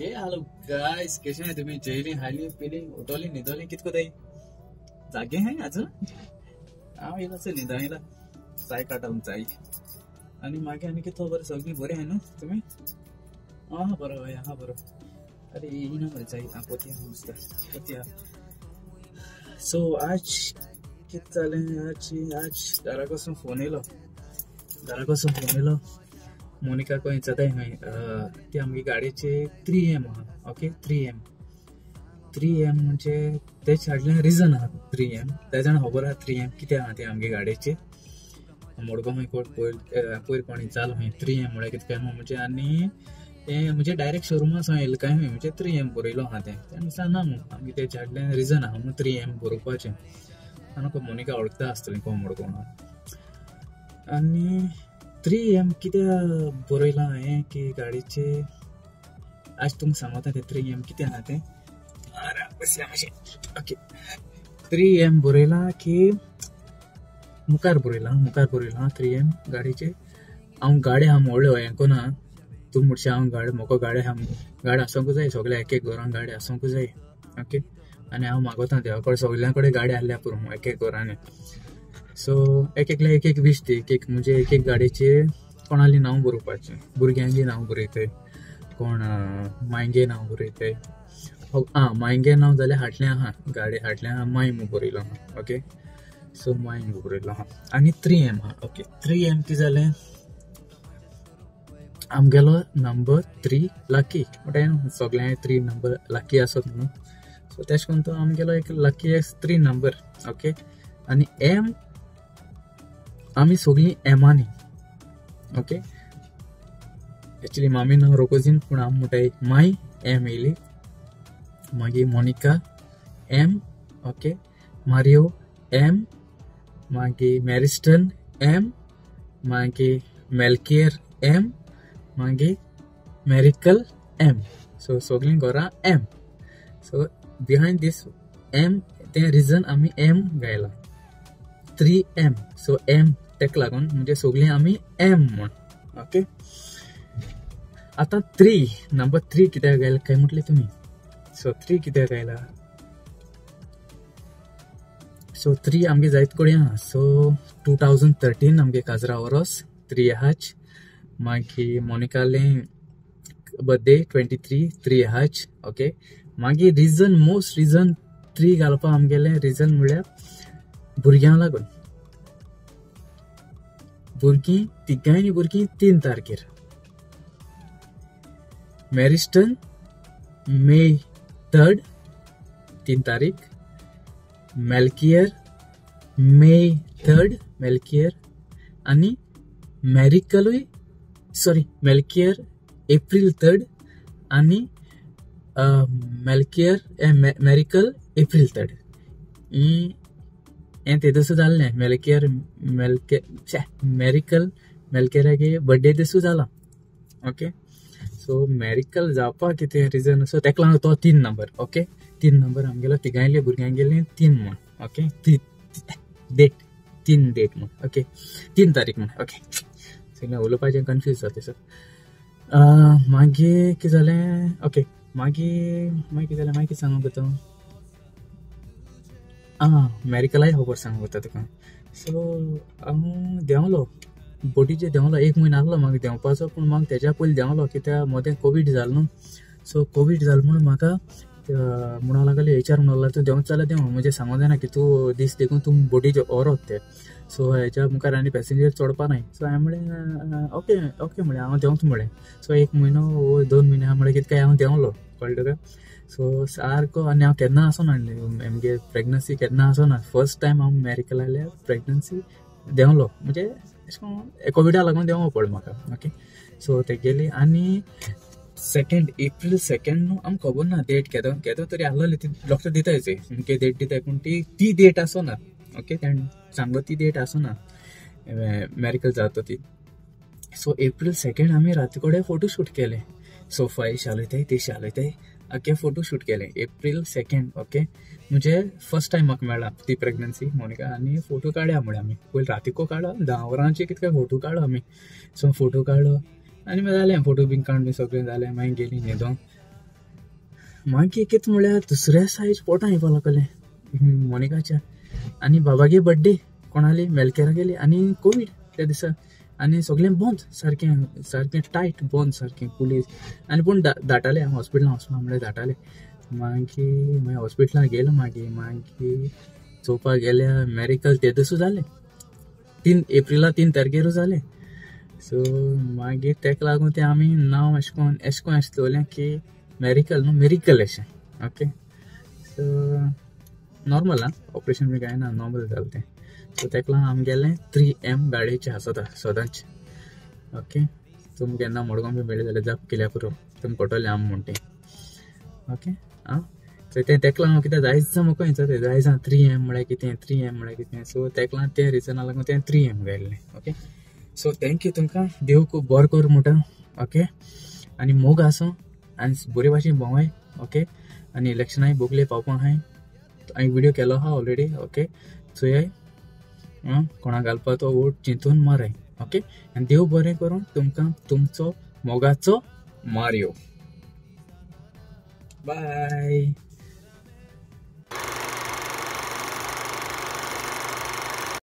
ये hello guys, कशे आहे तुम्ही? जेली हायली पिली उठवली न्हिदोली कित कोताय जागे हाय अजून? हांव येयला न्हिदो येयला चाय काडटा चाय. आनी मागीर आनी कितें खबर? सगळीं बरें आहाय न्हू तुमी? आं बरो हय, आहा बरो. अरे येयना मरे चाय, आं पोती आहा दिसता, पोती आहा. सो आज कितें जालें? आज आज घरा कडसून फोन येयलो, घरा कडसून फोन येयलो. मोनिका खंय जाताय खंय, ती आमगे गाडयेचे 3M आहा. ओके, 3M 3M म्हणजे तेच हाडलें रिजन आहा 3M. तेज्यान खबर आहा 3M कितें आहा तें आमगे गाडयेचे. मडगांव खंय कोण पयर पयर कोण विचारलो खंय 3M म्हळ्यार कितें काय म्हणजे, आनी तें म्हणजे डायरेक्ट शोरुमा सावन येयलें काय खंय म्हणजे 3M बरयलो आहा तें. तें दिसा ना न्हू आमगे तें हाडलें रिजन आहा म्हणून 3M बरोवपाचें. आनी मोनिका वळखता आसतलें कोण मडगांव. आनी 3M कित्याक बरयलां हांवें की गाडयेचे, आज तुमकां सांगता तें 3M कितें आहा तें. अरे बसया मातशें. ओके, 3M बरयलां की मुखार बरयलां, मुखार बरयलां 3M गाडयेचे. हांव गाडी आहा व्हडल्यो हें कोना तूं म्हणशी हांव गाडी, म्हाका गाडी आहा, गाडी आसूंक जाय, सगळ्या एक एक घरान गाडी आसूंक जाय. ओके, आनी हांव मागोता देवा कडेन सगळ्यां कडेन गाडी आहल्या पुरो एक एक घरांनी. सो एक एकल्या एक एक वीश ती, एक एक म्हणजे एक एक गाडयेचे कोणाली नांव बरोवपाचें. भुरग्यांगे नांव बरयताय, कोण मायगे नांव बरयताय. आं मायगे नांव जाल्यार हाडलें आहा, गाडी हाडलें आहा माय म्हूण बरयलो आहा. ओके, सो माय म्हूण बरयलो आहा. आनी 3M आहा. ओके, 3M कितें जालें, आमगेलो नंबर 3 लकी म्हणटा न्हू, सगळ्यांक 3 नंबर लकी आसत न्हू. सो तेश करून तो आमगेलो एक लकी 3 नंबर. ओके, आनी एम आमी सगळीं एमानी. ओके, एक्चुली मामी नांव रोकोजीन, पूण हांव म्हणटाय माय एम येयली. मागीर Monica M, okay, Mario M, मागीर मॅरिस्टन एम, मागीर मेल्कियर एम, मागीर मॅरिकल एम. सो सगळीं घरां M. So behind this M तें रिजन आमी एम गायलां 3M. सो एम तेका लागून म्हणजे सगळीं आमी एम म्हूण. ओके, आतां 3 नंबर 3 कित्याक गायला काय म्हटलें तुमी? सो 3 कित्याक गायला? सो 3 आमगे जायत कडेन आहा. सो 2013 आमगे काजरा वरोस 3 हाच. मागीर मोनिकालें बर्थडे 23 3 हाच. ओके, मागीर रिजन मोस्ट रिजन 3 घालपा आमगेलें रिजन म्हळ्यार भुरग्यांक लागून. भुरगीं तिगांयनी भुरगीं 3 तारखेर. मॅरिस्टन मे 3 3 तारीख, मेल्कियर मे 3 मेल्कियर, आनी मॅरिकलूय सॉरी मेल्कियर एप्रील 3 आनी मेल्कियर मॅरिकल एप्रील 3. हें ते दिसूं जाल्लें मेल्कियर मेल्के मॅरिकल मेल्कियरागे बर्थडे दिसूं जाला. ओके, सो मॅरिकल जावपाक कितें रिजन, सो तेका लागून तो 3 नंबर. ओके, 3 नंबर आमगेलो तिगांयले भुरग्यांगेले 3 म्हूण. ओके, डेट 3 डेट म्हूण. ओके, 3 तारीख म्हूण. ओके, सगळें उलोवपाचें कन्फ्यूज जाता सर. मागीर कितें जालें? ओके, मागीर मागीर कितें जालें? मागीर कितें सांगूंक वता? आं मॅरिकलाय खबर सांगूंक वता तुका. सो हांव देंवलो बोटीचेर, देंवलो 1 म्हयनो आहलो म्हाका देंवपाचो, पूण म्हाका तेज्या पयलीं देंवलो कित्याक मदें कोवीड जालो न्हू. सो कोवीड जालो म्हणून म्हाका म्हणूंक लागले एच आर म्हणूंक लागलो तूं देंवत जाल्यार देंव, म्हणजे सांगूंक जायना की तूं दीस देखून तूं बोटीचेर व्हरोत ते. सो हेच्या मुखार आनी पॅसेंजर चडपा नाय. सो हांवें म्हणलें ओके ओके म्हणलें हांव देंवता म्हणलें. सो 1 म्हयनो 2 म्हयने आहा म्हणलें कितें काय हांव देंवलो, कळ्ळें तुका? सो सारको आनी हांव केन्ना आसना आमगे प्रेग्नन्सी केन्ना आसना, फर्स्ट टायम हांव मॅरिकलाल्या प्रेग्नन्सी देंवलो, म्हणजे अशें करून कोविडा लागून देंवो पडलो म्हाका. ओके, सो तेगेली आनी 2 एप्रील 2 न्हू आमकां खबर ना डेट केदो केदो तरी आहलोली ती डॉक्टर दिताय अमके डेट दिताय, पूण ती ती डेट आसना. ओके, तेणें सांगलो ती डेट आसना मॅरिकल जाता ती. सो एप्रील 2 आमी राती कडेन फोटो शूट केलें, सोफाय शालयताय ते शालयताय ओके फोटो शूट केलें एप्रील 2. ओके, म्हणजे फर्स्ट टायम म्हाका मेळ्ळा ती प्रेग्नन्सी मोनिका. आनी फोटो काडया म्हळ्यार आमी पयलीं रातीको काडलो 10 वरांचेर कितके फोटो काडलो आमी. सो फोटो काडलो आनी मागीर जालें, फोटो बीन काडून बी सगळें जालें, मागीर गेली न्हिदोंक. मागीर कितें म्हळ्यार दुसऱ्या सायज पोटां येवपा लागलें मोनिकाच्या. आनी बाबागे बड्डे कोणाली मेलकेरा गेली आनी कोवीड त्या दिसा आनी सगळें बंद सारकें सारकें टायट बंद सारकें पुलीस. आनी पूण धाडटाले हॉस्पिटलां वचपा म्हळ्यार धाडटाले. मागीर मागीर हॉस्पिटलां गेलो. मागीर मागीर चोवपाक गेल्यार मेरिकल ते दिसूं जालें 3 एप्रिला 3 तारखेरू जालें. सो मागीर तेका लागून तें आमी नांव अशें करून अशें करून अशें दवरलें की मेरिकल न्हू मेरिकल अशें. ओके सो नॉर्मल आं, ऑपरेशन बी कांय ना, नॉर्मल जालें तें. सो तेका लागून आमगेलें 3M गाडयेचें आसता सदांच. ओके तुमकां केन्ना मडगांव बी मेळ्ळें जाल्यार जाप केल्यार पुरो, तुमकां कळटलें आमी म्हण तें. ओके आं, सो तें तेका लागून कित्याक जायच म्हाका हें जाता जायच 3M म्हळ्यार कितें, 3M म्हळ्यार कितें. सो तेका लागून तें रिजना लागून तें 3M घायल्लें. ओके सो thank you तुमकां, देव खूब बरो कर म्हणटा. ओके आनी मोग आसूं आनी बरे भाशेन भोंवय. ओके आनी इलेक्शनाय बोगले पावपाक आहाय, हांवें व्हिडियो केलो आहा ऑलरेडी. ओके चोयाय कोणाक घालपा तो वोट चिंतून माराय. ओके आनी देव बरें करूं तुमकां, तुमचो मोगाचो मारियो. बाय.